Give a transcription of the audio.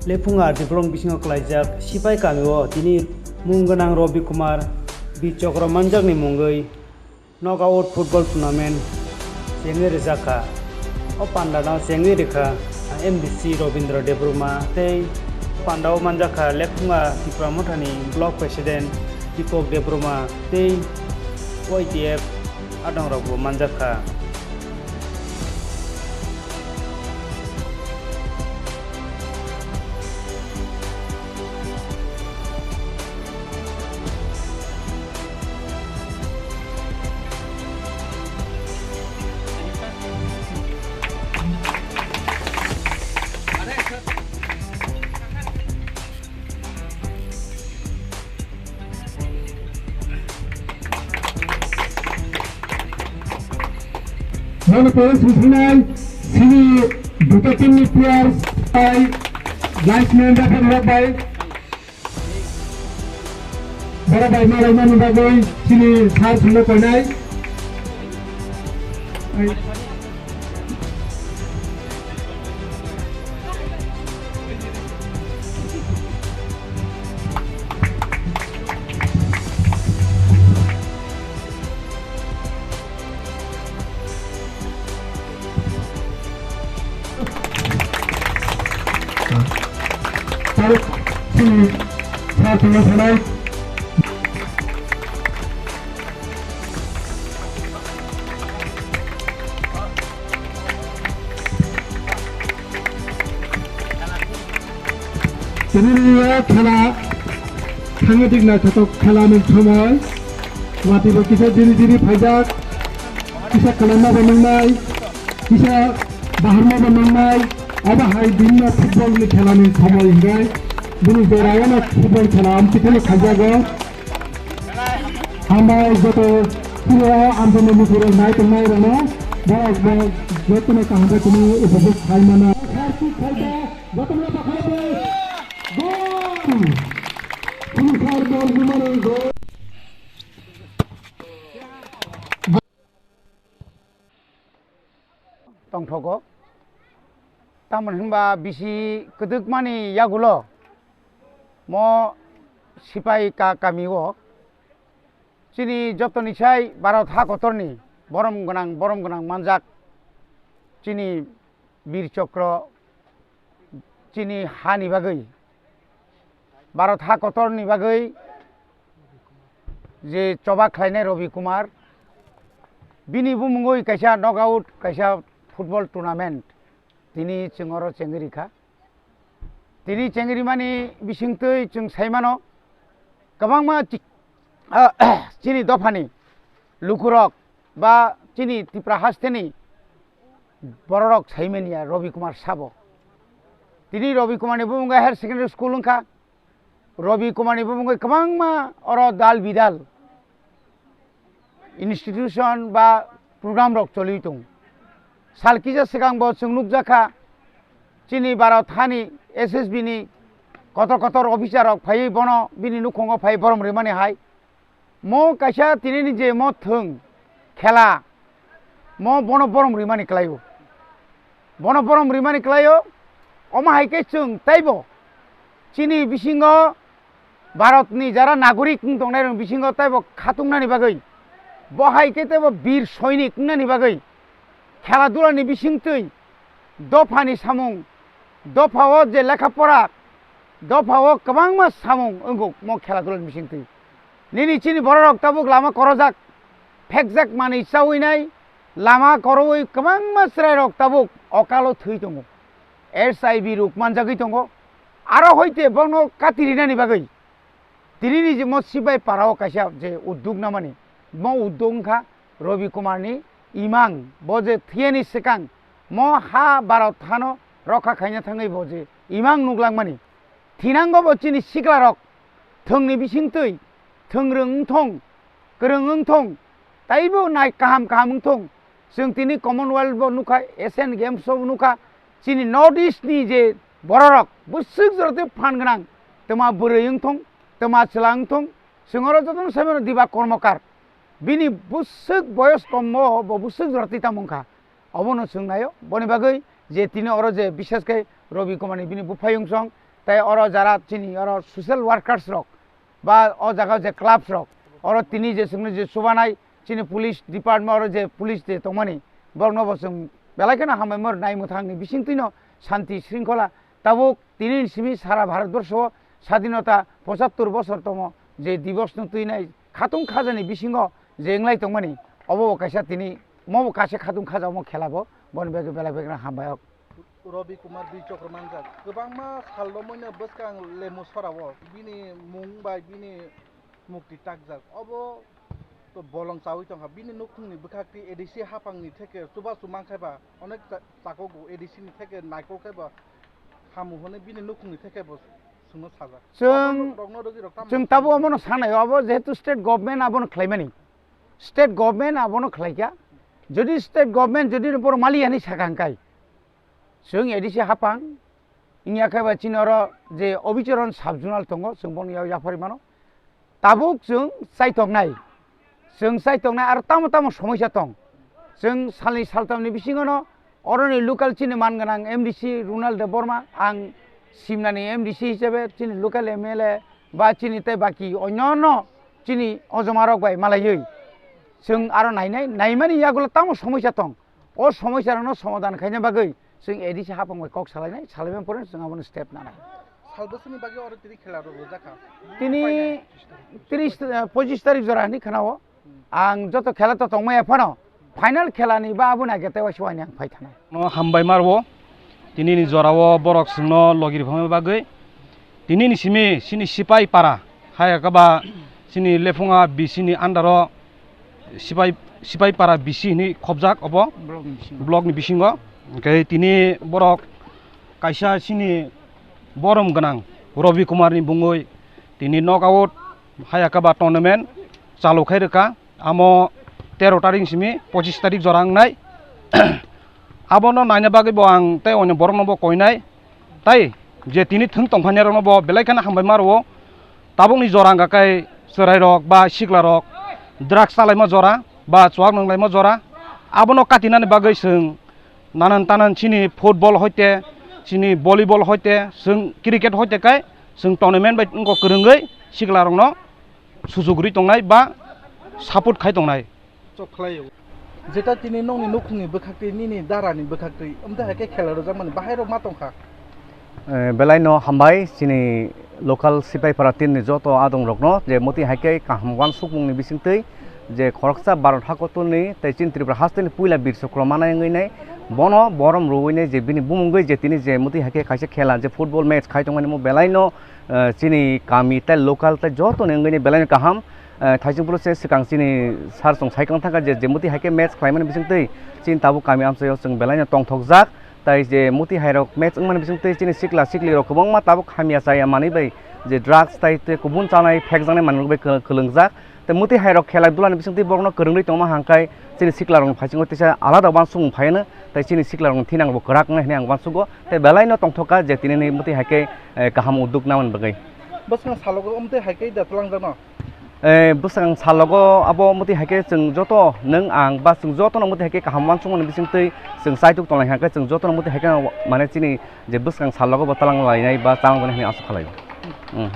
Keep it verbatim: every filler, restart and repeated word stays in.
Lephunga Diplom bisingo klaijak Sipai kamio tini mung gwnang Robi Kumar Bir Chokro manjakni mungwi knockout football tournament chengwi rwjakha. O pandano chengwi rwkha M D C Robindra Debbarma tei pandao manjakha Lephunga Tipra Mothani Block President Deepak Debbarma tei Y T F adongrokbo manjakha. Nono pore sumsumnai sini duta team ni players bai linesman referee rok bai bora bai malai mani bagwi sini sar sumno koinai. Taruk sini sar sumno sanai. Tini khela thangwi dik naithotok khela ni somoi. Watwi bo kisa jiri jiri phaijak, kisa kwlangma bo nungnai, kisa baharma bo nungnai. Obo hai bini football ni khela ni somoi hinwi bini jora o no football khela amtwi kheno khaijago. Hambai joto phuru o amtwini mukhurok nai tongnai rokno, borok bo jotono kaham khe tini upojog khai mano. Jotono bakhai bai gol! Phuru sar bol bumani gol! Tongthogo. Tamoni hinba bisi kwdwkmani yagulo mo Sipai ka kami o chini jotoni sai Bharat ha kotorni borom gwnang, borom gwnang manjak chini Bir Chokro chini hani bagwi, Bharat ha kotorni bagwi je choba khlainai Robi Kumar, bini bumungwi kaisa knockout, kaisa football tournament tini chwng oro chengwi rikha. Tini chengwi rimani bisingtwi chwng sai mano, kwbangma chi-, chini dophani lukurok ba chini Tipra hasteni bororok saimanya Robi Kumar sabo. Tini Robi Kumarni bumung higher secondary school wngkha. Robi Kumarni bumung kwbangma oro dal bidal institution ba program rok choli tongo. Sal kisa swkang bo chwng nukjakha chini Bharat hani S S B ni kotor kotor officer rok phaiwi bono bini nukhungo phai borom rimani hai. Mo kaisa tinini je mo thwng khela, mo bono borom rimani klaio. Bono borom rimani klaio, omo hai khe chwng taibo chini bisingo Bharatni jara nagorik wng tongnai rok bisingo taibo khatungnani bagwi, bo hai khe taibo bir soinik wngnani bagwi khela dulani bisingtwi dophani samung, dophao je lekha pora, dophao kwbangma samung wngo mo khela dulani bisingtwi. Nini chini bororok tabuk lama korojak, phekjak manwi chawi nai, lama korowi kwbangma chwrairok tabuk okalo thwi tongo, H I V rok manjagwi tongo, aro hoite bono kati rinani bagwi. Tinini je mo Sibai parao kaisa je uddog namani, mo uddog wngkha Robi Kumarni imang, bo je thwiyani swkang mo ha Bharat hano rokha khaina thangwi bo je imang nuklangmani. Thinango bo chini siklarok thwngni bisingtwi thwngrwng wngthong, kwrwng wngthong, taibo nai kaham kaham wngthong. Chwng tini Commonwealth bo nukha, Asian Games bo nukha, chini North East ni je bororok bwswk jora tei phan gwnang, twma bwrwi wngthong, twma chwla wngthong, chwng oro jotono sai mano Diba Kormokar. Bini bwswk boyos kom o bo bwswk jora twi tamo wngkha. Obono chwng naio, boni bagwi je tini oro je bishes khe Robi Kumarni bini buphayung song, tei oro jara chini oro social workers rok ba o jaga je clubs rok, oro tini je chwngno je chubanai chini police department, oro je police je tongmani, borokno bo chwng belai kheno hambai mor nai mwthangni bisingtwino shanti shringkhola. Tabuk tini ni simi sara Bharat borsho sadinota pochattor bosor tongo, je divos no twinai khatung khajani bisingo je wnglai tongmani, obo bo kaisa tini mo bo kaisa khatung khaja omo khela bo, boni bagwi belai belai kheno hambai ok. Robi Kumar Bichokro manjak. Kwbangma sal romwino bwskang Lemusora o bini mung bai bini mukti takjak. Obo to bolong chawi tongkha. Bini nukhungni bwkhak twi A D C haphangni theke chubachu mankhe ba onek cha-, chakogo A D C ni theke naikol khe ba hamu hwnwi bini nukhungni theke bo chwngno sajak. Chwng, Obo rokno rwgwi rok tamo chwng tabuk omono sanai, obo jehetu state government abono khlaimani. State government abono khlaikha. Jodi state government jodi borok mali hinwi sakha hwnkhe, chwng A D C haphang, wngya khe ba chini oro je Obichoron sub-zonal tongo, chwng bono ya-, yapharwi mano. Tabuk chwng chaitongnai, chwng chaitongnai aro tamo tamo somoisa tong. Chwng salni saltamni bisingono oroni local chini man gwnang M D C Runal Debbarma, ang Simnani M D C hisabe chini local M L A ba chini tei baki onyono chini ojomarok bai malaiwi chwng aro nainai, naimani yagulo tamo somoisa tong. O somoisarokno somadhan khaina bagwi chwng A D C haphang bai kok salainai, salaimani pore chwng abono step nanai. Sal bwswkni bagwi oro tini khela rok rwjakha. Tini tris, eh, pochis tarik jora hinwi khwnao. Ang joto khela to tongmaya phano final khela ni ba abo naikhe tei waisa waini ang phai thanai. No hambai marwo. Tini ni jora o borok chwngno logi rwphangma bagwi. Tini ni simi chini Sipai Para, hai khe ba chini Lephunga B C ni under o Sipai, Sipai Para B C hinwi khobjak obo Block ni bisingo. Block ni bisingo. Hwnkhe tini borok kaisa chini borom gwnang Robi Kumar ni bungwi tini knockout hai khe ba tournament chalu khai rwkha. Amo tero tarik simi pochis tarik jora wngnai. Abono naina bagwi bo ang tei onyo borokno bo koinai. Tai je tini thwng tongphani rokno bo belai kheno hambai ma rwo. Tabukni jora wngkha khe chwrairok ba siklarok drugs chalaima jora ba chuak nunglaima jora. Abono katinani bagwi chwng nanan tanan chini football hoite, chini volleyball hoite, chwng cricket hoite khe chwng tournament bai wngkha kwrwngwi siklarokno sujug rwi tongnai ba support khai tongnai. Chok khlai o. Jeta tini nokni nukhungni bwkhaktwi, nini darani bwkhaktwi, omtwi hai khe khela rwjakmani bahairok ma tongkha. Eh, belai no hambai chini local Sipaipara team ni joto adong rokno je moti hai khe kaham wansukmung ni bisingtwi je khoroksa Bharat hakotor ni tei chini Tripura haste ni puila Bir Chokro manai wngwi nai bono borom rwui nai je bini bumungwi je tini je moti hai khe kaisa khela je football match khai tongmani mo belai no eh, chini kami tei local tei joto ni wngwi ni belai no kaham. Eh, thaising phuru se swkang chini sir chwng sai kang thangkha je, je moti hai khe match khlaimani bisingtwi chini tabuk kami amchaio chwng belai no tongthokjak. Tai je moti hai rok match wngmani bisingtwi chini sikla sikli rok kwbangma tabuk hamya chaya manwi bai je drugs tai tei kubun chanai phekjaknai manwi bai kwlwngjak. Tei moti hai rok khela dula ni bisingtwi borok no kwrwngwi tongma hangkhai chini sikla rok ni phaisingo teisa alada uansukmung phaiano tei chini sikla rok ni thinang bo kwrak wngnai hinwi ang uansugo. Tei belai no tongthok kha je tini ni moti hai khe, eh, kaham udduk namani bagwi. Bwskang salogo omtwi hai khe da twlangjakno? Eh, bwskang salogo abo omtwi hai khe chwng joto nwng ang ba chwng joto no omtwi hai khe kaham uansukmani bisingtwi chwng chaituk tonglai hwnkhe chwng joto no omtwi hai khe mane chini je bwskang salogo bo twlang lainai ba twlang lainai hinwi aswk khalai. Hmm.